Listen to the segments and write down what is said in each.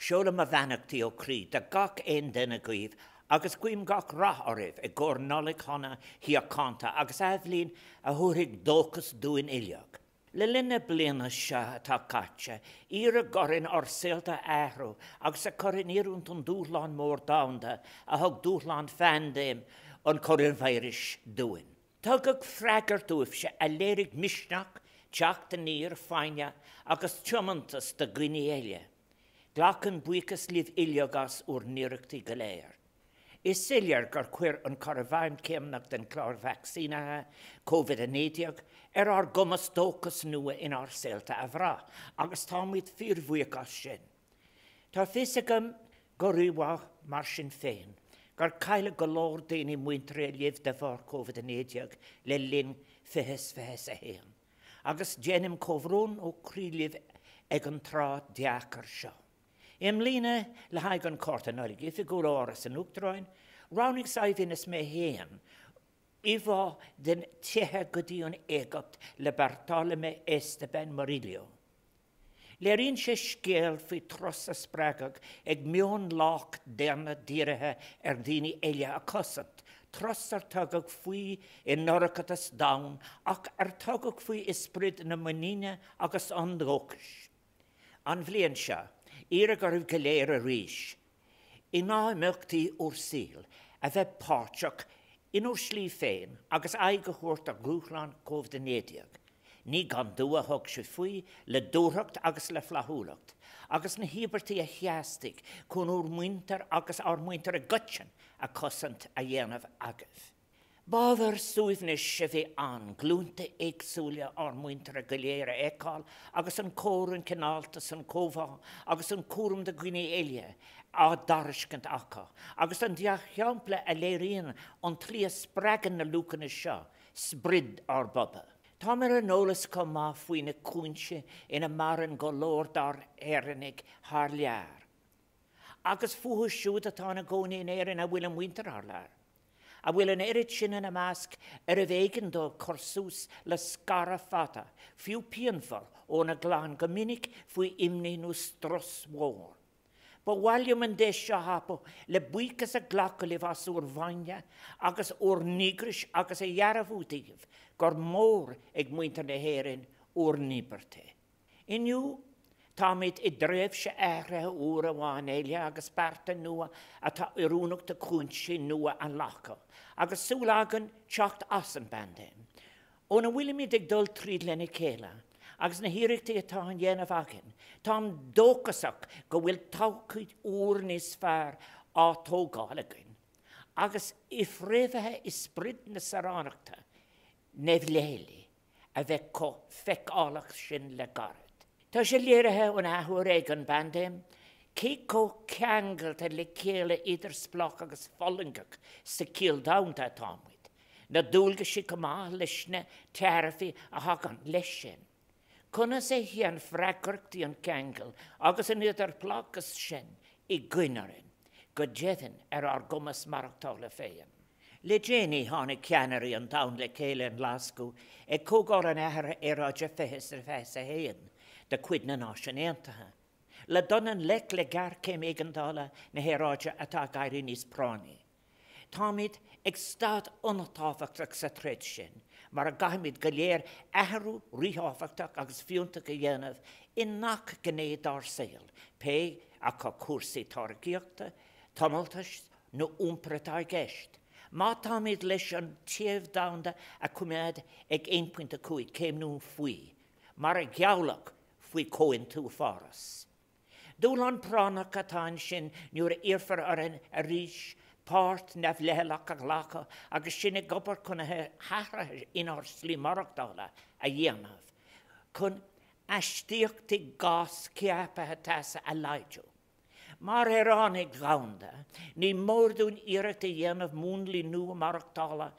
Seolaim mo bheannachtaí ó chroí do gach aon duine agaibh agus guím gach rath oraibh i gcomhair Nollaig shona shíochánta agus athbhliain a thabharfaidh dóchas dúinn uilig. Le linn na bliana seo atá caite, iarradh orainn ár saolta a athrú agus a chur in oiriúint don dúshlán mór domhanda a thug dúshlán phaindéim an choróinvíris dúinn. Tugadh freagairt uaibhse a léirigh misneach, teacht aniar, foighne agus tiomantas do dhaoine eile. Glacaim buíochas libh uilig as úr n-iarrachtaí go léir. Is soiléir gur chuir an cur i bhfeidhm céimneach den chlár vacsaínithe Covid-19 ar ár gcumas dóchas nua inár saolta a bhrath, agus táimid fíorbhuíoch as sin. Tá fios agam go rímhaith, mar sin féin, gur cailleadh go leor daoine muinteartha libh de bharr Covid-19 le linn 2021, agus déanaim comhbhrón ó chroí libh ag an tráth deacair seo. I mbliana, le haghaidh an Cárta Nollag Oifigiúil ó Áras an Uachtaráin, roghnaigh Saidhbhín is mé féin íomhá den teitheadh go dtí an Éigipt le Bartolomé Esteban Murillo. Léiríonn sé scéal faoi turas a spreagadh ag meon lách daonna dírithe ar dhaoine eile a chosaint, turas ar tugadh faoi i ndorchadas domhain ach ar tugadh faoi i sprid na muiníne agus an dóchais. An bhliain seo, iarradh oraibh go léir arís, i ngnáthimeachtaí úr saoil, a bheith páirteach in úr slí féin agus aghaidh a thabhairt ar dhúshlán Covid-19. Ní gan dua a thug sibh faoi, le dúthracht agus le flaithiúlacht, agus na híobairtí a theastaigh chun úr muintir agus ár muintir i gcoiteann a chosaint a dhéanamh agaibh. B'ábhar suaimhnis a bhí ann glúnta éagsúla ár muintire go léir a fheiceáil agus an comhar, an cineáltas, an comhbhá agus an cúram do dhaoine eile á dtairiscint acu, agus an dea-shampla a léiríonn an tslí a spreagann na luachanna seo sprid ár bpobail. Táim ar an eolas chomh maith faoi na cúinsí ina maireann go leor dár nÉireannaigh thar lear, agus fúthu siúd atá ina gcónaí in Éirinn a bhfuil a muintir thar lear, a bhfuil an oiread sin ina measc arbh éigean dóibh cur suas le scaradh fada, fiú pianmhar, óna gclann, go minic faoi imní nó strus mhór. Ba mhaith liom an deis seo a thapú le buíochas a ghlacadh libh as úr bhfoighne agus úr ndíograis agus a dhearbhú daoibh gur mór ag muintir na hÉireann úr n-íobairtí. Inniu, táimid i dtréimhse athraithe uair amháin eile agus bearta nua atá oiriúnach do chúinsí nua á nglacadh, agus súil againn teacht as an bpaindéim. Óna bhfuilimid ag dul tríd lena chéile, agus na hiarrachtaí atá á ndéanamh againn, táim dóchasach go bhfuil todhchaí úr níos fearr á tógáil againn, agus í fréamhaithe i sprid na saoránachta neamhleithilí. a bheith chomh feiceálach sin le gairid. Tá sé léirithe an athuair ag an bpaindéim cé chomh ceangailte le chéile idirspleách agus fulaingeach sa chiall domhanda atáimid, na dualgaisí chomh maith leis na tairbhí a thagann leis sin. Conas a théann freagrachtaí an cheangail agus an idirspleáchas sin i gcion orainn, go deimhin ar ár gcumas maireachtála féin? Le déanaí, tháinig ceannairí an domhain le chéile i nGlaschú ag Comhdháil an Athraithe Aeráide 2021 de chuid na Náisiún Aontaithe, le dul i ngleic le géarchéim éigeandála na haeráide atá ag éirí níos práinní. Táimid ag staid an-tábhachtach sa troid sin, mar a gcaithfimid go léir athrú ríthábhachtach agus fiúntach a dhéanamh i ngach gné dár saol, pé acu cúrsaí táirgeachta, tomhaltais nó iompair atá i gceist. Má táimid leis an téamh domhanda a choimeád ag 1.5 céim nó faoi, mar a gealladh faoi Chomhaontú Pháras. Dúshlán práinneach atá ansin nuair a iarrfar orainn arís páirt neamhleithleach a ghlacadh agus sinn ag obair chun na hathruithe inár slí maireachtála a dhéanamh chun astaíochtaí gás ceaptha teasa a laghdú. Mar shaoránaigh dhomhanda, ní mór dúinn iarracht a dhéanamh múnlaí nua maireachtála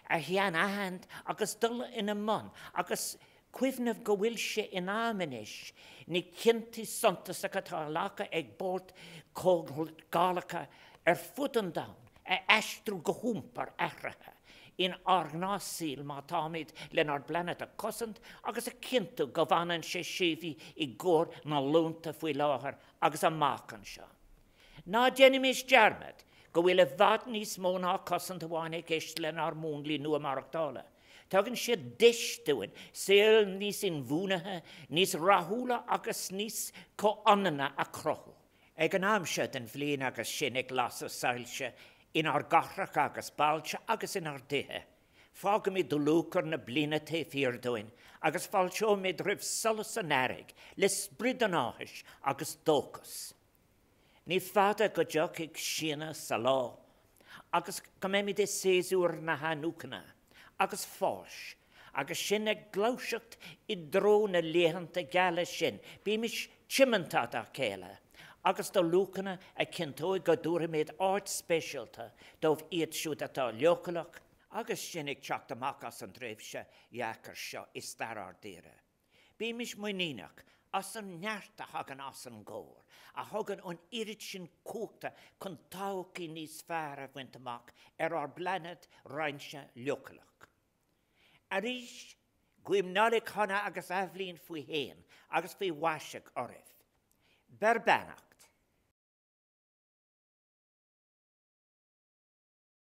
a shainaithint agus dul ina mbun, agus cuimhneamh go bhfuil sé in am anois na cinntí suntasacha atá glactha ag boird comhdhálacha ar fud an domhain a aistriú go hiompar athraithe. in ár ngnáthshaol má táimid lenár bplainéad a chosaint agus a chinntiú go bhfanann sé seifte i gcomhair na nglúnta faoi láthair agus amach anseo. Ná déanaimis dearmad go bhfuil i bhfad níos mó ná cosaint amháin i gceist lenár múnlaí nua maireachtála. Tugann siad deis dúinn saol níos inbhuanaithe, níos rathúla agus níos comhionainne a chruthú. Ag an am seo den bhliain agus sinn ag lasadh soilse inár gcathracha agus bailte agus inár dtithe, fágfaimid lúcáir na bliana taobh thiar dúinn agus fáilteoimid roimh solas an earraigh le sprid an áthais agus dóchas. Ní fada go dtiocfaidh síneadh sa lá agus go mbeimid i séasúr na hathnuachana agus fáis agus sinn ag gluaiseacht i dtreo na laethanta geala sin, bímis tiomanta dá chéile agus do luachanna a chinnteoidh go dtabharfaimid áit speisialta dóibh iad siúd atá leochaileach, agus sinn ag teacht amach as an dtréimhse dheacair seo i stair ár dtíre. Bímis muiníneach as an neart a thagann as an gcomhar, a thugann an oiread sin cumhachta chun todhchaí níos fearr a bhaint amach ar ár bplainéad roinnte leochaileach. Arís, guím Nollaig shona agus Athbhliain faoi shéan agus faoi mhaise oraibh. Beir beannacht.